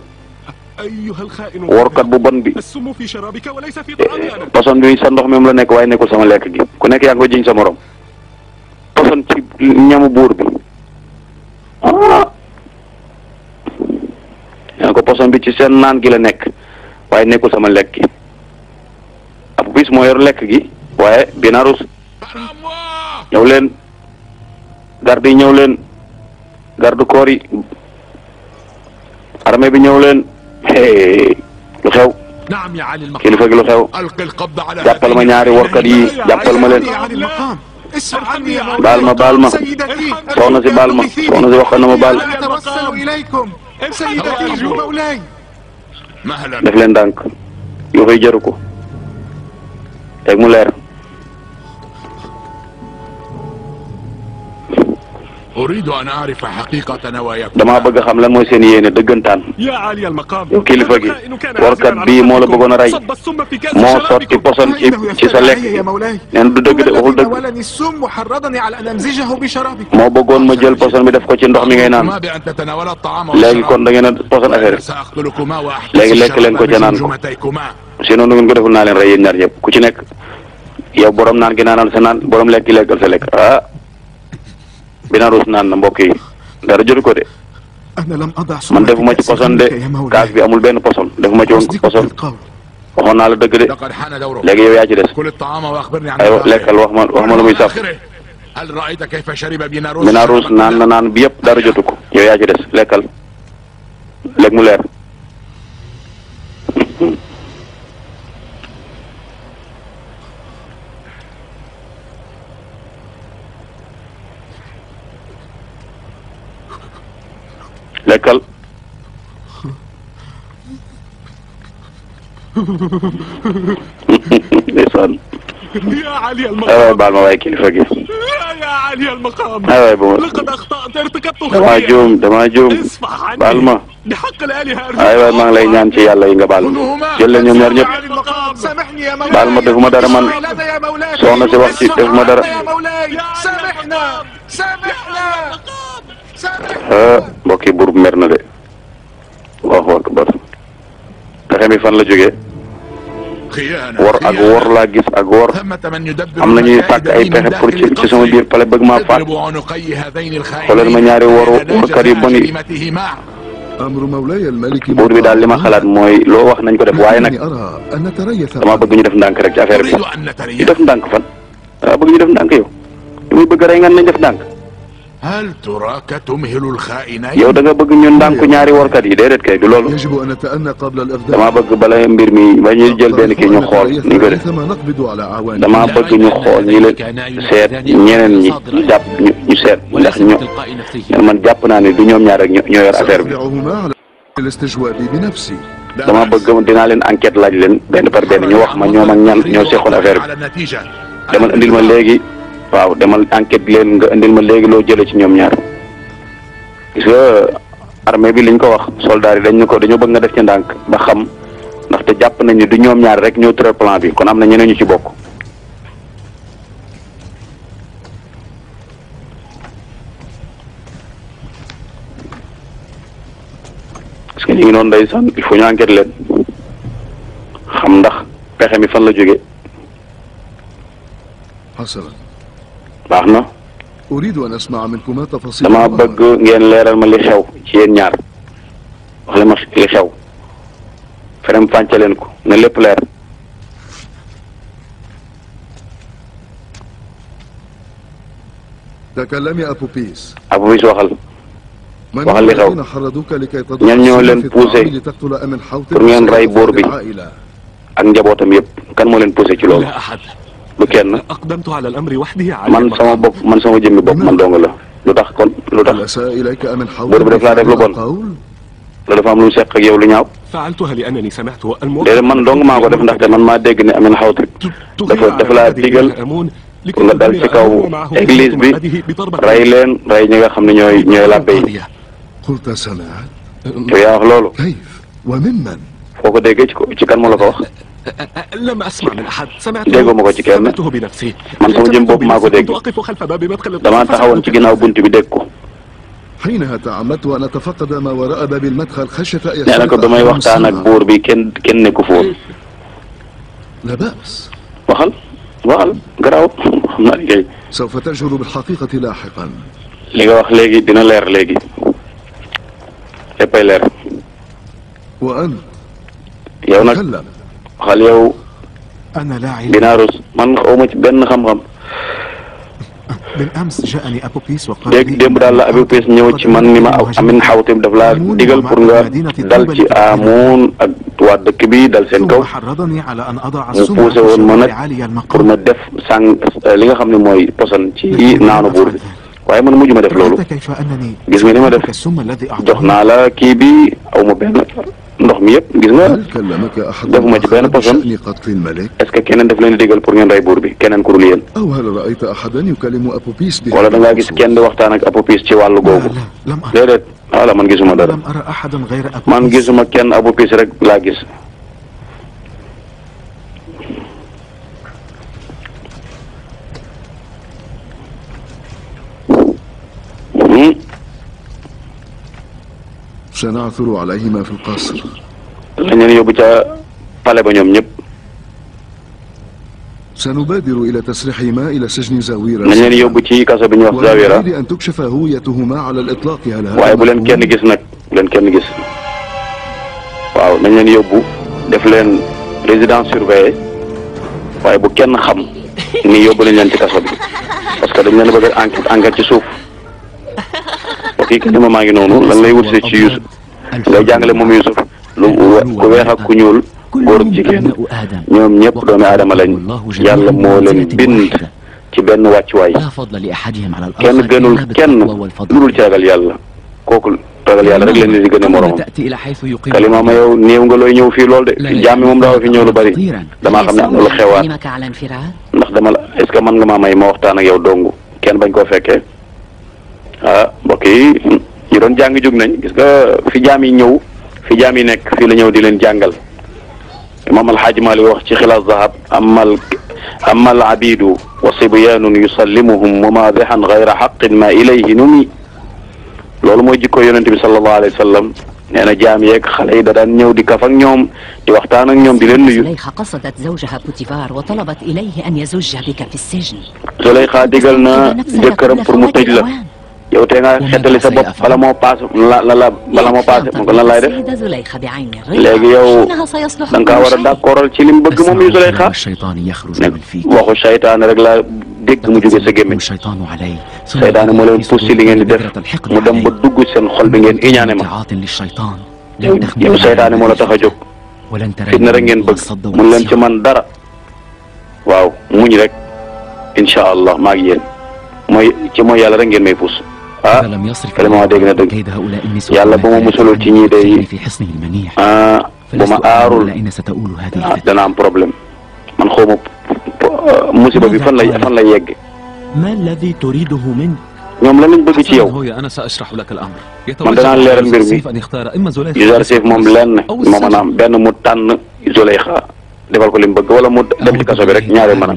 أيها الخائن workat bu bon bi السم في شرابك وليس في طعامي أنا. poson bi sa ndox mi la nekk waaye nekkul sama lekk gi ku nekk yaa ngi ko jiñ sa morom poson ci ñamu buur bi yaa ko poson bi ci seen naan gi la nekk waaye nekkul sama lekk gi Apupis moo yor lekk gi waaye Binarus ñëw leen garde yi ñëw leen garde corps yi armée bi ñëw leen lu xew نعم يا علي المقام. kilifa gi lu xew ألقي القبض على jàppal ma ñaari workat yi jàppal ma leen يا علي المقام. اسمع عني يا مولاي. baal ma سيدتي. soxna si baal ma soxna si wax na ma baal أنا أتوسل إليكم. سيدتي مولاي. مهلا. def leen ndànk yoo koy jaru ko teg mu leer أريد أن أعرف حقيقة نواياكم. damaa bëgg a xam lan mooy seen yéene dëggantaan يا علي المقام yow kilifa gi warkat bii moo la bëggoon a rey صب السم في كأس moo شرابكم. sotti poson فإنه ci sa lekk يفتري علي يا مولاي. neen du dëgg de هو waxul الذي dëgg ناولني السم وحرضني على أن أمزجه بشرابي. moo bëggoon ma jël poson bi def ko ci ndox mi ngay naan أمركما بأن تتناولا الطعام léegi kon da ngeen a poson affaire وأنا سأقتلكما وأحبس léegi lekk leen ko ca الشراب naan ko بجمجمتيكما. sinon du ngeen ko deful naa leen rey yéen ñaar ñëpp ku ci nekk yow borom naan gi naanal sa naan borom lekk gi lekkal sa lekk Binarus naan na mbokk yi dara jotu ko de أنا لم أضع man سم defuma في ci poson كأس de منك يا مولاي. kaas bi amul benn poson defuma ci woon أصدقك poson بالقول. waxoon naa la dëgg de لقد حان دورك. léegi yow yaa ci des كل الطعام وأخبرني عن aywa نواياك. lekkal wax ma lu muy saf آخره. هل رأيت كيف شرب بيناروس؟ Binarus naan na naan bi yëpp dara jotu ko yow yaa ci des lekkal léegi mu leer lekkal ndeysaan يا علي ay waay المقام baal ma waaye kilifa gi يا علي المقام ay waay ba ma لقد أخطأت ارتكبت damaa juum اصفح baal عني ma بحق الآلهة ay waay maa ngi lay ñaan ci yàlla yi nga baal ma jël leen ñoom ñaar ñëpp علي المقام سامحني يا مولاي. baal ma defuma dara man لنا يا مولاي. soxna si wax ci defuma dara يا مولاي. سامحنا. سامحنا. mbokk yi buur bu mer na de allahu akbar pexe mi fan la jógee wor ak wor laa gis ak wor am na ñuy sàkk ay pexe pour ci sama biir pale bëgg maa faat xoolal ma ñaari workat yu bon yi أمر مولاي الملك buur bi daal li ma xalaat mooy loo wax nañ ko def waaye nag dama bëgg ñu def ndànk rek ci affaire bi ñu def ndànk fan dama bëgg ñu def ndànk yow li muy bëgg rey nga nañ def ndànk هل تراك تمهل الخائنين؟ yow da nga bëgg ñu ndànk ñaari workat yi déedéet kay du loolu يجب أن نتأنى قبل الإغداء dama bëgg bala mbir mi ba ñuy jël benn kii ñu xool ni ko def ثم نقبض على أعوانه dama bëgg ñu xool ñi leen seet ñeneen ñi ñu jàpp ñu seet ndax man jàpp naa ne du ñoom ñaar rek ñoo yor affaire bi سأتبعهما على الاستجواب بنفسي dama bëgg dinaa leen enquête laaj leen benn par benn ñu wax ma ñoom ak ñan ñoo seqoon affaire bi على النتيجة. demal indil ma léegi waaw demal enquête leen nga indil ma léegi loo jëlee ci ñoom ñaar gis nga armée bi liñ ko wax soldats yi dañ ne ko dañoo bëgg nga def ci ndànk ba xam ndaxte jàpp nañ ni du ñoom ñaar rek ñoo tëral plan bi kon am na ñeneen ñu ci bokk. parce que ñu ngi noonu ndeysaan il faut ñu enquête leen xam ndax pexe mi fan la jóge حسنا baax na. أريد أن أسمع منكما تفاصيل dama bëgg ngeen leeral ma li xew ci yéen ñaar wax le ma li xew ferem fànce leen ko ne lépp leer. تكلم يا أبو بيس Abu Bis waxal من waxal li xew الذين حرضوك لكي تضع ñan ñoo leen في poussé الطعام لتقتل أمن حوت pour ngeen rey buur bi العائلة ak njabootam yëpp kan moo leen poussé ci loolu لا أحد du kenn أقدمت على الأمر وحدي على man sama bopp man sama jëmmi bopp man dong la lu tax kon lu tax هل أساء إليك أمن حوت buur bi daf laa def lu bon قول loolu dafa am lu mu seq ak yow lu ñaaw فعلتها لأنني سمعت déedéet man dong maa ko def ndaxte man maa dégg ne Amin Xawt dafa laa digal nga dal ci kaw église bi rey leen rey ñi nga xam ne ñooy làbbe yi قلت سمعت yow yaa wax loolu كيف وممن foo ko déggee ci kan moo la ko wax لم أسمع من أحد déggoo ma ko ci kenn سمعته بنفسي man sama jëm bopp maa ko dégg كنت أقف خلف باب مدخل damaa taxawoon ci ginnaaw bunt bi dégg ko حينها تعمدت أن أتفقد ما وراء باب المدخل خشية أن nee na ko damay waxtaan ak buur bi kenn nekku foon لا بأس waxal garaaw xam naa ni kay سوف تجهر بالحقيقة لاحقا li nga wax léegi dina leer léegi léppay leer وأنت yow nag تكلم waxal yow أنا لا علم. dinaa rus man xawma ci benn xam-xam بالأمس جاءني أبو بيس وقال dégg démb daal la Abu Bis ñëw ci man ni ma Amin Xawt daf laa digal pour nga dal ci Amoon ak waa dëkk bi dal seen kaw ثم حرضني على أن أضع mu السم poussé woon ma على nag عالي pour المقام. ma def sàng li nga xam ne mooy poson ci naanu buur bi waaye man mujj ma def loolu رأيت كيف أنني gis nga ni ma def أعطيتك السم الذي jox أعطاني. naa la kii bi aw ma benn ndox mi yëpp gis nga هل كلمك أحد defuma ci benn poson بشأن قتل الملك est-ce que keneen daf leen digal pour ngeen rey buur bi keneen ku dul yéen أو هل رأيت أحدا يكلم أبو بيس بهذا wala da ngaa gis الخصوص؟ kenn di waxtaan ak Abu Bis ci wàllu لا googu لا لم أرى déedéet wala man gisuma dara لم أرى أحدا غير أبو man بيس. gisuma kenn Abu Bis rek laa gis سنعثر عليهما في القصر lañ leen yóbbu ca pale ba ñoom ñëpp سنبادر إلى تسريحهما إلى سجن زاويرة nañ leen yóbbu ci kaso bi ñuy wax Zawira وبالتالي أن تكشف هويتهما على الإطلاق هل هذا waaye bu leen مفهوم؟ kenn gis nag bu leen kenn gis waaw nañ leen yóbbu def leen résidence surveillée waaye bu kenn xam ni yóbbu nañ leen ci kaso bi parce que dañ leen bëgg a enquête ci suuf ok kenn ma maa ngi noonu lan lay wut si ci Yusuf ngay jàngale moom Yusuf lu ku weex ak ku ñuul góor ak jigéen ñoom ñëpp doomi aadama lañ yàlla moo leen bind ci benn wàccuwaay kenn gënul kenn lu dul ci ragal yàlla kooku ragal yàlla rek leen di gën a moromam kalima ma yow néew nga looy ñëw fii lool de fi jaam mi moom daaw fi ñëw lu bari damaa xam ne am na lu xewaat ndax dama la est-ce que mën nga maa may ma waxtaan ak yow dong kenn bañ koo fekkee ah mbokk yi ñu doon jàng jóg nañ gis nga fi jaam yi ñëw fi jaam yi nekk fii la ñëw di leen jàngal imam alxaaji Maali wax ci xilaas zahab amma al abidu wa sibyaanun yusallimuhum mumaadixan gayra xaqin ma ilayhi numi loolu mooy jikko yonente bi sallallahu alayhi wa sallam nee na jaam yeeg xale yi da daan ñëw di kaf ak ñoom di waxtaan ak ñoom di leen nuyu. زليخة قصدت زوجها بوتيفار وطلبت إليه أن يزج بك في السجن. Zulaykha digal na jëkkëram pour mu tëj la yow tey nga xettali sa bopp bala moo paase bala moo paase mu ko lan laay def زليخة بعين léegi yow إنها سيصلح da nga kaa war a d'accordal ci li mu bëgg moom yu Zulaykha الشيطان يخرج ne من فيك waxu saytaane rek laa dégg mu jóge sa gémmiñ الشيطان علي saytaane moo leen poussé li ngeen di def mu dem ba dugg seen xol bi ngeen iñaane ma تعاط للشيطان yow saytaane moo la tax a jóg ولن ترى fitna rek ngeen bëgg mun leen ci man dara waaw muñ rek incha allah maa ngi yéen mooy ci mooy yàlla rek ngeen may puus ah vraiment dégg na dëgg yàlla ba ma musalul ci ñii day bu ma aarul dana am problème man xaw ma musiba bi fan lay yegg ما الذي تريده مني؟ ñoom lan lañ bëgg ci yow أنا سأشرح لك الأمر. man danaa leeral mbir mi أن يختار إما زليخة Yuzarsif moom lenn moo mën a am benn mu tànn Zulaykha defal ko li mu bëgg wala mu dem ci kaso bi rek ñaare mën a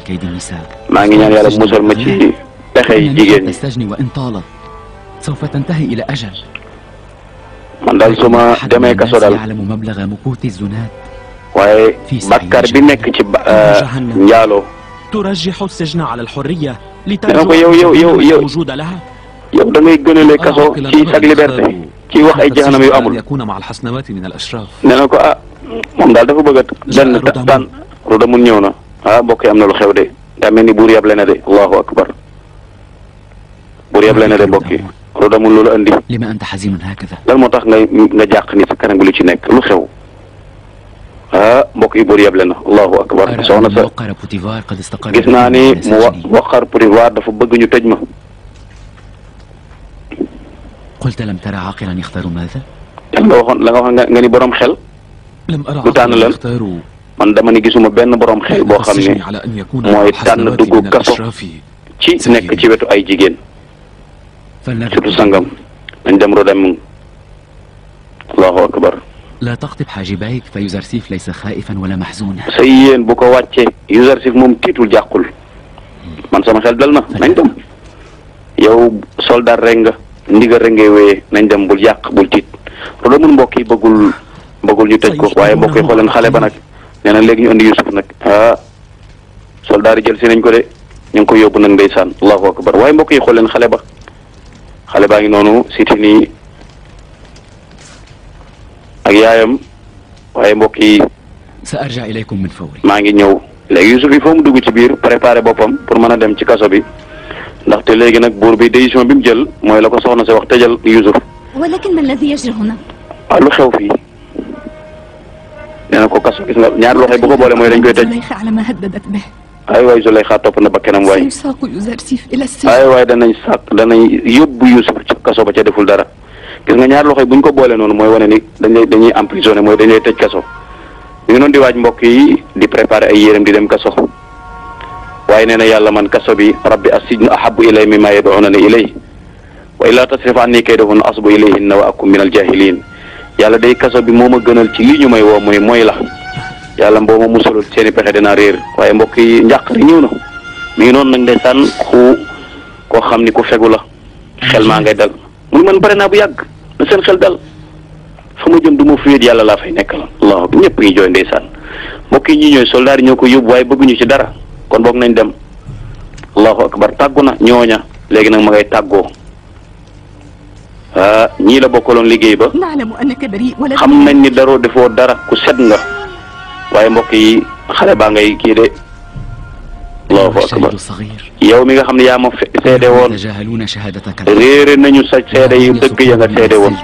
maa ngi ñaan yàlla musal ma ci pexey jigéen ñi سوف تنتهي إلى أجل man daal su ma demee kaso daal يعلم مبلغ مكوث الزناد waaye bakkar bi nekk ci njaaloo ترجح السجن على الحرية dana لترجو ko yow الوجود لها. yow da ngay gënale kaso ci sag liberté ci wax ay jahanam yu amul يكون مع الحسنوات من الأشراف. nee na ko ah moom daal dafa bëgg a benn tànn ruda mun ñëw na ah mbokk yi am na lu xew de daa mel ni buur yable na de allahu akbar buur yable na de mbokk yi ruda mun loolu andi لما أنت حزين هكذا lan moo tax nga jàq ni sa kanam bi lu ci nekk lu xew ah mbokk yi buur yable na allahu akbar soxna sa وقر بوتيفار قد استقر gis naa ni mu waqar pouvoir dafa bëgg ñu tëj ma قلت لم ترى عاقلا يختار ماذا la nga waxoon nga ni borom xel لم أرى lu tànn lan يختار man dama ni gisuma benn borom xel boo xam ne على أن يكون mooy مع tànn الحسنوات dugg من kaso الأشراف. ci nekk ci wetu ay jigéen surtout sangam nañ dem rodem allahu akbar لا تقطب حاجبيك فيوزرسيف ليس خائفا ولا محزونا say yéen bu ko wàccee Yuzarsif moom tiitul jàqul man sama xel dal na nañ dem yow soldat rek nga ndigal rek ngay wéyee nañ dem bul yàq bul tiit loolu mun mbokk yi bëggul ñu tëj ko waaye mbokk yi xooleen xale ba nag nee na léegi ñu indi Yusuf nag ah soldat yi jël si nañ ko de ñu ngi ko yóbbu nag ndeysaan allahu akbar waaye mbokk yi xooleen xale baa ngi noonu siti nii ak yaayam waaye mbokk yi سأرجع إليكم من فوري maa ngi ñëw léegi Yusuf il faut mu dugg ci biir préparer boppam pour mën a dem ci kaso bi ndaxte léegi nag buur bi décision bi mu jël mooy la ko soxna si wax tëjal Yusuf ولكن ما الذي يجري هنا؟ ah lu xew fii nee na ko kaso gis nga ñaar loxo bu ko boole mooy dañ koy tëj زليخة على ما هددت به. ay waay Zulaykha topp na ba kenam waay سيساق يوزرسيف إلى السجن. ay waay danañ yóbbu Yusuf ci kaso ba ca deful dara gis nga ñaar loxo buñ ko boole noonu mooy wane ni dañuy emprisonné mooy dañ lay tëj kaso ñu ngi noonu di waaj mbokk yi di préparer ay yéreem di dem kaso waaye nee na yàlla man kaso bi rabbi as-sijnu ahabbu ilay mimma yad'unani ilay wa illaa tasrif anni kaydahunna asbu ilayhinna wa akun min al-jahilin yàlla day kaso bi moo ma gënal ci lii ñu may woo mooy la yàlla mboo ma musalul seeni pexe dinaa réer waaye mbokk yi njàqare ñëw na mi ngi noonu nag ndeysaan koo xam ni ku fegu la xel maa ngay dal muy man pare naa bu yàgg na seen xel dal fa ma jëm du ma fuyét yàlla laa fay nekkal allah ñëpp ngi jooy ndeysaan mbokk yi ñi ñooy soldaar yi ñoo ko yóbbu waaye bëgguñu ci dara kon boog nañ dem allahu akbar tàggu na ñooña léegi nag ma ngay tàggoo ah ñii la bokkaloon liggéey ba نعلم أنك بريء ولكن xam nañ ni daroo defoo dara ku set nga waaye mbokk yi xale baa ngay kii de allahu akbar yow mi nga xam ne yaa ma seede woon يتجاهلون شهادتك réere nañu sa seede yu dëgg ya nga seede woon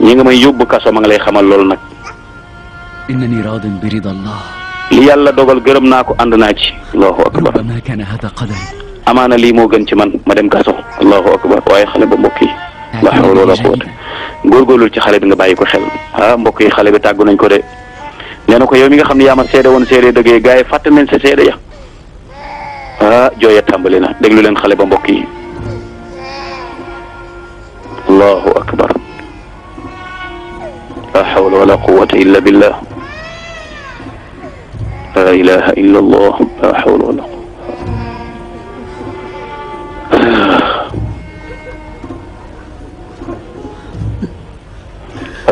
ñi nga may yóbbu kaso ma nga lay xamal loolu nag إنني راض برضا الله li yàlla dogal gërëm naa ko ànd naa ci allahu akbar ربما كان هذا قدري amaana lii moo gën ci man ma dem kaso allahu akbar waaye xale ba mbokk yi la hawla wala quwwata góorgóorlul ci xale bi nga bàyyi ko xel ah mbokk yi xale bi tàggu nañ ko de nee na ko yow mi nga xam ne yaa ma seede woon seede dëgg yi gars yi fàtte nañ sa seede ya ah jooya tàmbali na déglu leen xale ba mbokk yi allahu akbar la hawla wala quwwata illa billah la ilaha illa allah la hawla wala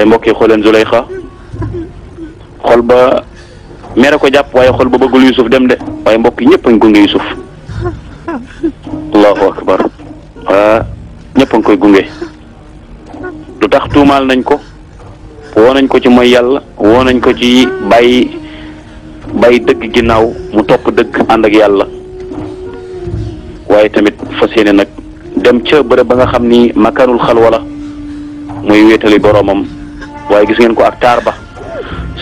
waaye mbokk yi xooleen Zuleyxa xol ba mere ko jàpp waaye xol ba bëggul Yusuf dem de waaye mbokk yi ñëpp a ngi gunge Yusuf allahu akbar ñëpp a ngi koy gunge lu tax tuumaal nañ ko woo nañ ko ci mooy yàlla woo nañ ko ci bàyyi dëgg ginnaaw mu topp dëgg ànd ak yàlla waaye tamit fas yéene nag dem ca bërëb ba nga xam ni makaanul xalwa la muy wéetali boroomam waaye gis ngeen ko ak taar ba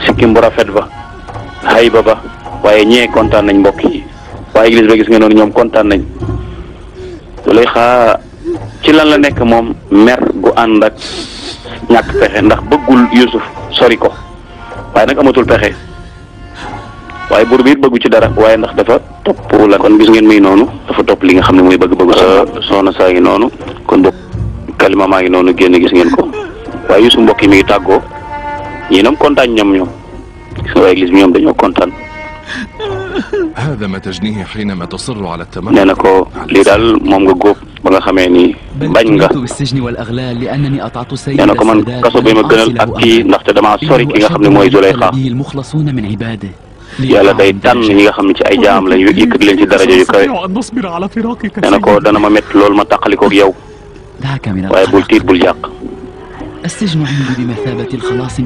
sikkim bu rafet ba hayba ba waaye ñee kontaan nañ mbokk yi waaye église ba gis ngeen noonu ñoom kontaan nañ Zuleyxa ci lan la nekk moom mer gu ànd ak ñàkk pexe ndax bëggul Yusuf sori ko waaye nag amatul pexe waaye buur bi it bëggu ci dara waaye ndax dafa topp la kon gis ngeen muy noonu dafa topp li nga xam ne mooy bëgg-bëggu soxna saa ngi noonu kon bokk kalima maa ngi noonu génn gis ngeen ko waaye Yusuf mbokk yi mi ngi tàggoo ñii nam kontaan ñoom gis nga waa église bi ñoom dañoo kontaan nee na ko lii daal moom nga góob ba nga xamee ni bañ nga nee na ko man kaso bi ma gënal ak kii ndaxte damaa sori ki nga xam ne mooy Zuleyxa yàlla day tànn ñi nga xam ne ci ay jaam la yu yëkkati leen ci daraja yu kawe nee na ko dana ma métti loolu ma tàqalikoog yow waaye bul tiit bul jàq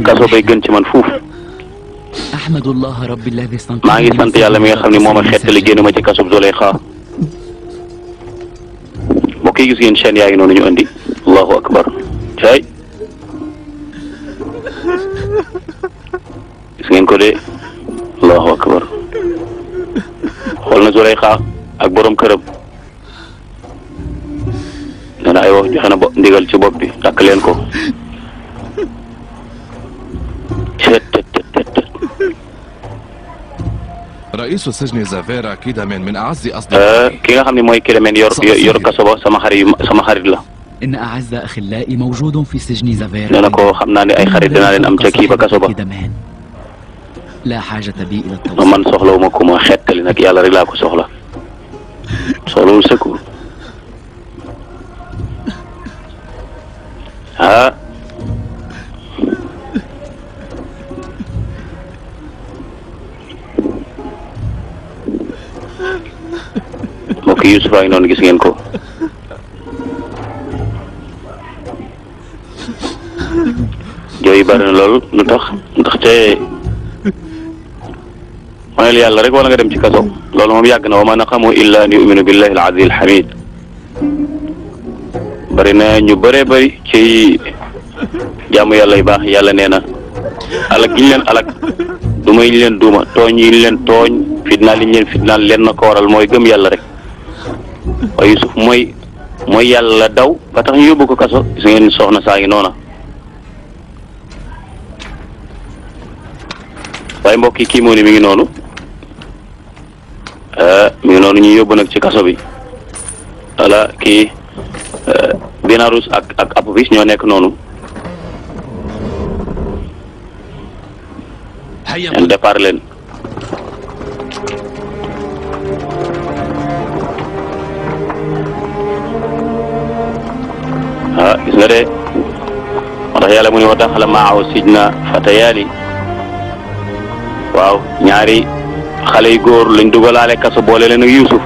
kaso bay gën ci man fuuf maa ngi sant yàlla mi nga xam ne moo ma xettali génn ma ci kasub Zuleyxa mbokk yi gis ngeen chaîne yaa ngi noonu ñu andi allahu akbar caay gis ngeen ko de allahu akbar xool na Zuleyxa ak borom këram nee na ay wax joxe na ndigal ci bopp bi takk leen ko ki nga xam ne mooy Kélémen yor kaso ba sama xarit la nee na ko xam naa ne ay xarit dinaa leen am ca kii ba kaso ba man soxlawuma ko ma xettali nag yàlla rek laa ko soxla soxlawul secours mbokk yi Yusuf a ngi noonu gis ngeen ko jooy bari na lool lu tax ndaxte mooy yàlla rek wala nga dem ci kaso loolu moom yàgg na wa ma naqamu illa an yuminu billahi al-aziz al-hamid bari na ñu bëree bëri ci jaamu yàlla yu baax yàlla nee na alak gi ñu leen alak duma yi ñu leen duuma tooñ yi ñu leen tooñ fitnaal yi ñu leen fitnaal leen na ko waral mooy gëm yàlla rek waaye Yusuf mooy yàlla daw ba tax ñu yóbbu ko kaso gis ngeen soxna saa ngi noona waaye mbokk yi kii moo ni mi ngi noonu ñu yóbbu nag ci kaso bi voilà kii Binarus ak Apophis ñoo nekk noonu leen départ leen gis nga de moo tax yàlla mu ne wa daxala maahu sijna fatayaani waaw ñaari xale yu góor lañ dugalaale kaso boole leen ak Yusuf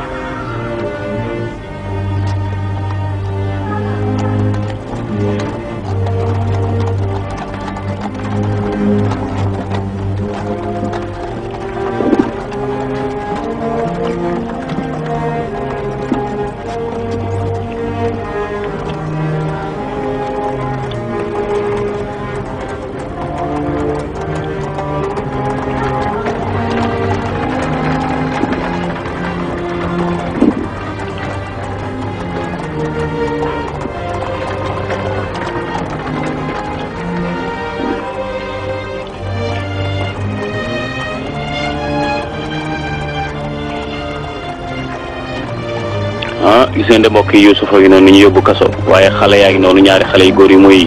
gis ngeen de mbokk yi Yusuf a ngi noonu ñu yóbbu kaso waaye xale yaa ngi noonu ñaari xale yu góor yi muy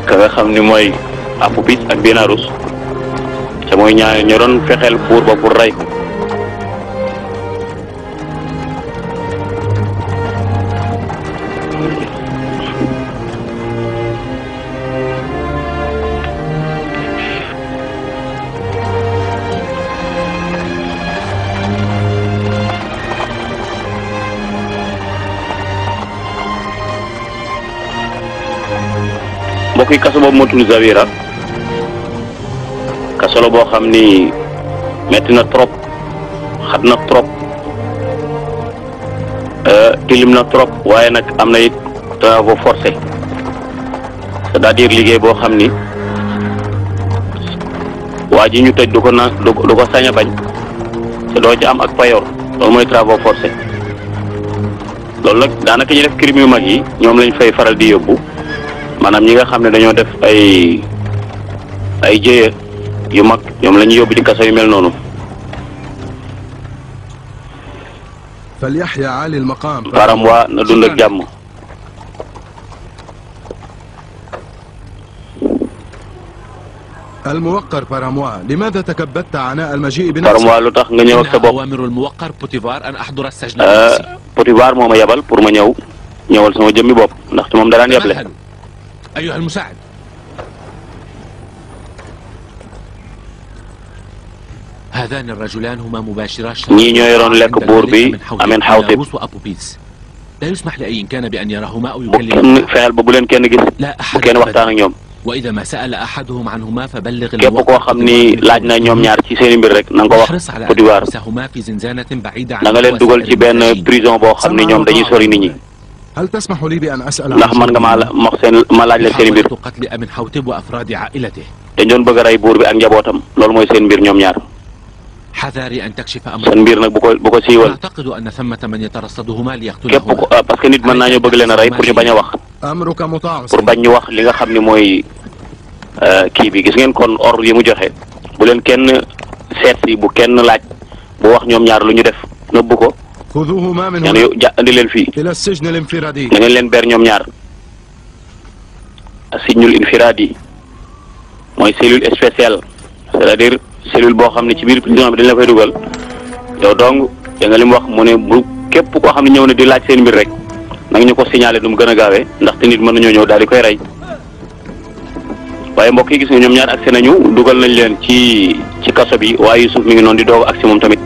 ka nga xam ni mooy Apophis ak Binarus te mooy ñaari ñu doon fexeel buur ba pour rey ko mbokk yi kaso boobu moo tudd Zawira kaso la boo xam ni metti na trop xat na trop tilim na trop waaye nag am na it travaux forcés c'est-à-dire liggéey boo xam ni waa ji ñu tëj du ko sañ a bañ te doo ci am ak payoor loolu mooy travaux forcés loolu nag daanaka ñu def crime yu mag yi ñoom lañ fay faral di yóbbu maanaam ñi nga xam ne dañoo def ay jéye yu mag ñoom la ñuy yóbbu ci kaso yu mel noonu. فليحيى عالي المقام baram waa na dund ak jàmm. الموقر باراموا لماذا تكبدت عناء المجيء بنفسك؟ baram waa lu tax nga ñëw ak sa bopp. أوامر الموقر بوتيفار أن أحضر السجن. Potifar moo ma yebal pour ma ñëwal sama jëmmi bopp ndaxte moom daraan yeble. أيها المساعد. هذان الرجلان هما مباشرا ñii ñoo yoroon lekk buur bi Amin Xawtib. لا يسمح لأي كان بأن يراهما أو bu kenn يكلمهما. fexeel ba bu leen kenn gis. لا bu أحد kenn waxtaan ak ñoom. وإذا ما سأل أحدهم عنهما فبلغ képp koo xam ni laaj na ñoom ñaar ci seen mbir rek na nga ko wax احرص على أن Potifar. تحبسهما في زنزانة بعيدة عن na nga leen dugal ci benn prison boo xam ni ñoom dañuy sori nit ñi. هل تسمح لي بأن أسأل ndax man nga ma laaj la seen mbir. محاولة قتل أمن حوتب وأفراد عائلته. dañ doon bëgg a rey buur bi ak njabootam loolu mooy seen mbir ñoom ñaar. حذاري أن تكشف seen أمرهما. mbir nag bu ko siiwal. أعتقد أن ثمة من يترصدهما képp ليقتلهما. parce que nit mën naa ñoo bëgg leen a rey pour ñu bañ a wax. أمرك مطاع pour bañ ñu wax li nga xam ni mooy kii bi gis ngeen kon ordre yi mu joxe bu leen kenn seet si bu kenn laaj bu wax ñoom ñaar lu ñu def nëbbu ko خذوهما من ñaan هنا yow andi leen fii إلى السجن الانفرادي. da ngeen leen ber ñoom ñaar sijnul infiraadi mooy cellule spéciale c'est-à-dire cellule boo xam ne ci biir prison bi dañ la fay dugal yow dong da nga li mu wax mu ne bu képp koo xam ne ñëw na di laaj seen mbir rek nag ñu ko signalé du mu gën a gaawee ndaxte nit mën nañoo ñëw daal di koy rey waaye mbokk yi gis nga ñoom ñaar agsi nañu dugal nañ leen ci kaso bi waaye Yusuf mi ngi noonu di doog agsi moom tamit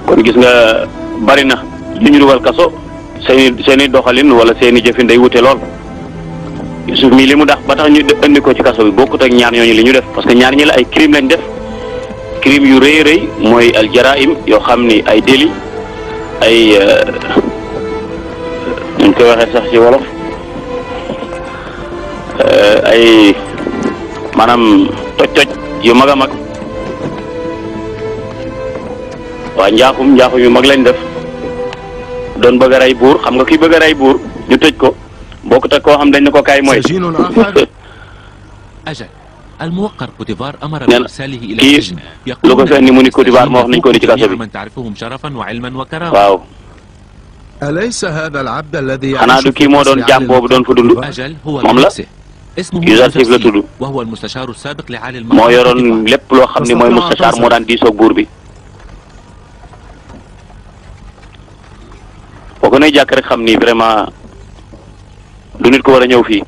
kon gis nga bari na li ñu dugal kaso seeni doxalin wala seeni jëfin day wute lool Yusuf mii li mu dax ba tax ñu indi ko ci kaso bi bokkut ak ñaar ñooñu li ñu def parce que ñaar ñi la ay crime lañ def crime yu rëy rëy mooy al jaraim yoo xam ni ay délit ay ñu koy waxee sax ci wolof ay maanaam toj yu mag a mag waa njaaxum yu mag lañ def doon bëgg a rey buur xam nga kii bëgg a rey buur ñu tëj ko bokkut ak koo xam dañ ne ko kaay mooy. سجين آخر. أجل الموقر بوتيفار أمر نعم. بإرساله إلى كي السجن. لو كان فيني موني كوتيفار ما هو نكوني كذا جميع من تعرفهم شرفا وعلما وكرامة. waaw أليس هذا العبد الذي xanaa du kii moo doon jaam boobu doon fa dund. أجل هو moom la نفسه. اسمه Yuzarsif la tudd. وهو المستشار السابق لعالي moo المقام yoroon lépp loo xam ni mooy mustachar moo daan diisoog buur bi. boo ko nee jàkk rek xam ni vraiment du nit ko war a ñëw fii.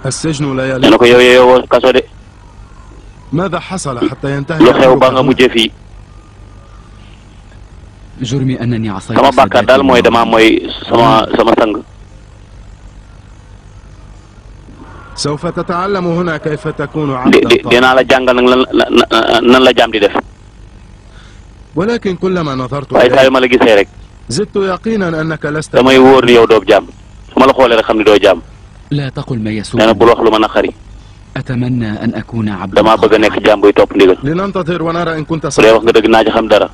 السجن لا nee na ko yow yow kaso de ماذا حصل حتى ينتهي lu xew ba nga أمرك؟ mujjee fii. جرمي أنني عصيت sama bàkkaar daal mooy damaa mooy sama sang. سوف تتعلم هنا كيف تكون عبدا طاهرا. dinaa la jàngal nag nan la jaam di def. ولكن كلما نظرت waaye saa yu إليك ma la gisee rek زدت يقينا أنك لست damay wóor ni yow doob jaam su ma la xoolee rek xam ni doo jaam. لا تقل ما nee na يسوء. bul wax lu ma naqari أتمنى أن أكون عبدا damaa bëgg a nekk jaam buy topp ndigal. لننتظر ونرى إن كنت bu dee wax صادقا. nga dëgg naa ci xam dara.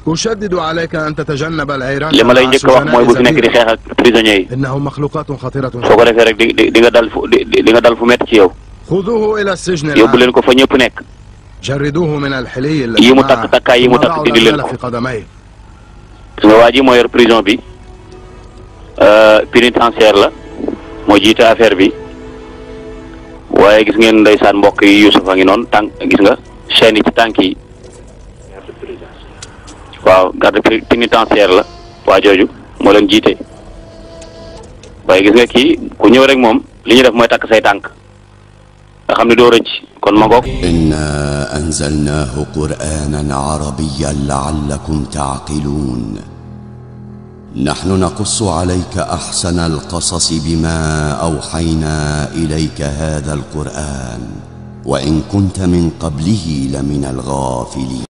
أشدد عليك أن تتجنب العراك li ma lay مع njëkk a wax mooy bu fi nekk di سجناء xeex ak prisonniers yi. إنهم مخلوقات خطيرة. soo ko defee rek di nga dal fu di nga dal fu métti ci yow. خذوه إلى السجن yóbbu الآن. leen ko fa ñëpp nekk. جردوه من الحلي yi الذي mu معه takk takkaay yi mu ثم takk ضعوا dindi leen الأغلال ko. في قدميه. gis nga waa ji moo yor prison bi pénitentiaire la moo jiite affaire bi waaye gis ngeen ndeysaan mbokk yi Youssouf a ngi noonu tànk gis nga chaîne yi ci tànk yi waaw garde pénitentiaire la waa jooju moo leen jiite waaye gis nga kii ku ñëw rek moom li ñu def mooy takk say tànk nga xam ne doo rëcc kon ma ngoog. إنا أنزلناه قرآنا عربيا لعلكم تعقلون نحن نقص عليك أحسن القصص بما أوحينا إليك هذا القرآن وإن كنت من قبله لمن الغافلين.